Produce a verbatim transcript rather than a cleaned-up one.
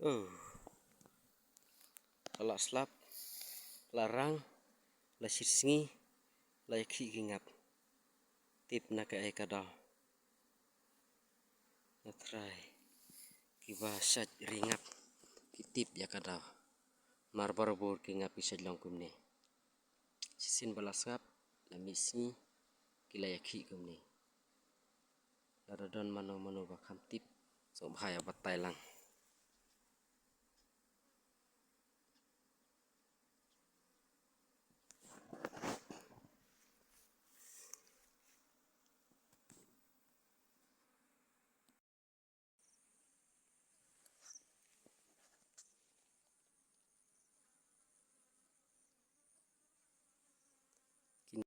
Oh. La lah slap, la rang, la shit sngi, la ïakhih ki ngap. Tip na kaei ka daw. Nga trai, kiba shait ri ngap ki tip ïa ka daw. Mar barabor ki ngap ki shait long kumne. Shisien ba la sngap, la mih sngi, ki la ïakhih kumne. Lada don mano mano ba kham tip, sngewbha ïa batai lang.